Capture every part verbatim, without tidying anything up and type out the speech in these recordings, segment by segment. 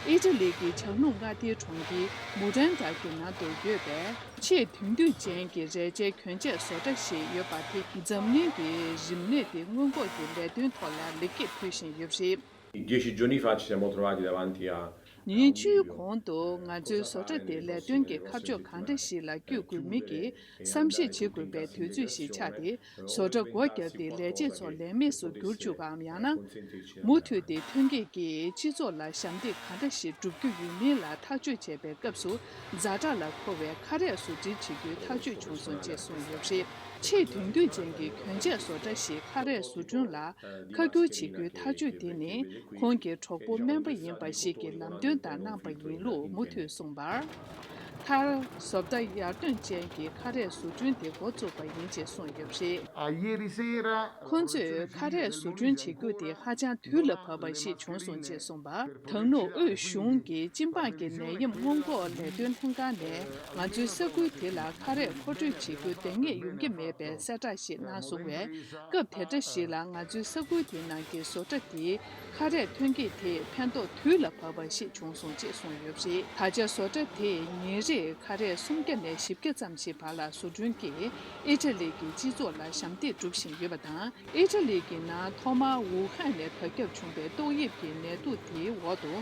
ཨི་ཊ་ལི་གི་བྱང་ལུང་མངའ་སྡེའི་གྲོང་ཁྱེར་མུ་རན་ཏཱ་གི་ནང་དུ་ཡོད་པའི་ཆེས་དེང་དུས་ཅན་གྱི་རས་ཆའི་གྱོན་ཆས་བཟོ་གྲྭ་ཞིག་ཡོད་པ་དེ་འཛམ་གླིང་གི་རིམས་ནད་དེ་སྔོན་འགོག་གི་ལས་དོན་ཐོག་ལ་ལེགས་སྐྱེས་ཕུལ་བཞིན་ཡོད་པ་རེད། Dieci giorni fa ci siamo trovati davanti a ཉིན་བཅུའི་གོང་དུ་ང་ཚོའི་བཟོ་གྲྭ་དེའི་ལས་དོན་གྱི་ཁ་ཕྱོགས་གང་འདྲ་ཞིག་ལ་བསྐྱོད་དགོས་མིན་གྱི་བསམ་གཞིག་བྱེད་དགོས་པའི་དུས་ཚོད་ཞིག་ཆགས་ཏེ། བཟོ་གྲྭ་སྒོ་བརྒྱབ་སྟེ་ལས་བྱེད་ཚོ་ལས་མེད་སུ་གྱུར་བཅུག་གམ། ཡང་ན། མུ་མཐུད་དེ་ཐོན་སྐྱེད་ཀྱིས་སྤྱི་ཚོགས་ལ་ཞབས་འདེགས་གང་འདྲ་ཞིག་སྒྲུབ་རྒྱུ་ཡོད་མིན་ལ་ཐག་གཅོད་བྱེད་པའི་སྐབས་སུ། ཛ་དྲག་ལ་མཁོ་བའི་ཁ་རས་བཟོ་སྐྲུན་བྱེད་རྒྱུའི་ཐག་གཅོད་བྱུང་སོང་ཅེས་གསུངས་ཡོད་པ་རེད། ཆེས་དོན་འདུས་ཅན་གྱི་གྱོན་ཆས་བཟོ་གྲྭ་ཞིག་ཁ་རས་བཟོ་སྐྲུན་ལ་ཁ་བསྒྱུར་བྱེད་རྒྱུའི་ཐག་གཅོད་དེ་ནི། ཁོང་གི་གྲོགས་པོ་སྨན་པ་ཡིན་པ་ཞིག་གིས་ལམ་སྟོན་དང་གནང་པ་ཡིན་ལུགས་མུ་མཐུད་གསུངས་པར། མཐར། བཟོ་ལྟ་ཡར་ཐོན་ཅན་གྱི་ཁ་རས་བཟོ་སྐྲུན་དེ་འགོ་བཙུགས་པ་ཡིན་ཅེས་གསུངས་ཡོད་པ་རེད། Ieri sera ཁོང་ཚོས་ཁ་རས་བཟོ་སྐྲུན་བྱེད་རྒྱུ་དེ་ཧ་ཅང་དུས་ལ་བབ་པ་ཞིག་བྱུང་སོང་ཅེས་གསུངས་པ། ད་ནུ་དབུས་གཞུང་གི་སྤྱི་འབངས་ཀྱི་ནད་ཡམས་སྔོན་འགོག་ལས་དོན་ལྷན་ཁང་ནས་ང་ཚོའི་ས་ཁུལ་དེ་ལ་ཁ་རས་མཁོ་སྤྲོད་བྱེད་རྒྱུ་འདང་ངེས་ཡོང་གི་མེད་པའི་གསལ་བསྒྲགས་ཤིག་གནང་སོང་བས། སྐབས་དེ་འདྲ་ཞིག་ལ་ང་ཚོའི་ས་ཁུལ་དེ་ནང་གི་བཟོ་གྲྭ་དེའི་ཁ་རས་ཐོན་སྐྱེད་དེས་ཕན་ཐོགས་དུས་ལ་བབ་པ་ཞིག་བྱུང་སོང་ཅེས་གསུངས་ཡོད་པ་རེད། ད་ཆ་བཟོ་གྲྭ་དེས་ཉིན་རེར་ཁ་རས་སུམ་བརྒྱ་ནས་བཞི་བརྒྱ་ཙམ་ཞིག་བར་ལ་བཟོ་སྐྲུན་གྱིས་ཨི་ཊ་ལི་གི་སྤྱི་ཚོགས་ལ་ཞབས་འདེགས་སྒྲུབ་བཞིན་ཡོད་པ་དང་། ཨི་ཊ་ལི་གི་ནང་ཐོག་མར་ཝུ་ཧན་ནས་དར་ཁྱབ་བྱུང་བའི་ཏོག་དབྱིབས་ཀྱི་ནད་དུག་དེའི་འོག་ཏུ་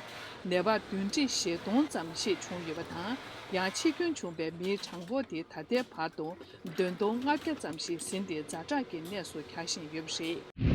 ནད་པ་བདུན་ཁྲི་བཞི་སྟོང་ཙམ་ཞིག་བྱུང་ཡོད་པ་དང་། ཡང་འཆི་སྐྱོན་བྱུང་བའི་མིའི་གྲངས་འབོར་དེ་ད་ལྟའི་བར་དུ། བདུན་སྟོང་ལྔ་བརྒྱ་ཙམ་ཞིག་ཟིན་ཏེ་ཛ་དྲག་གི་གནས་སུ་གྱར་བཞིན་ཡོད་པ་རེད།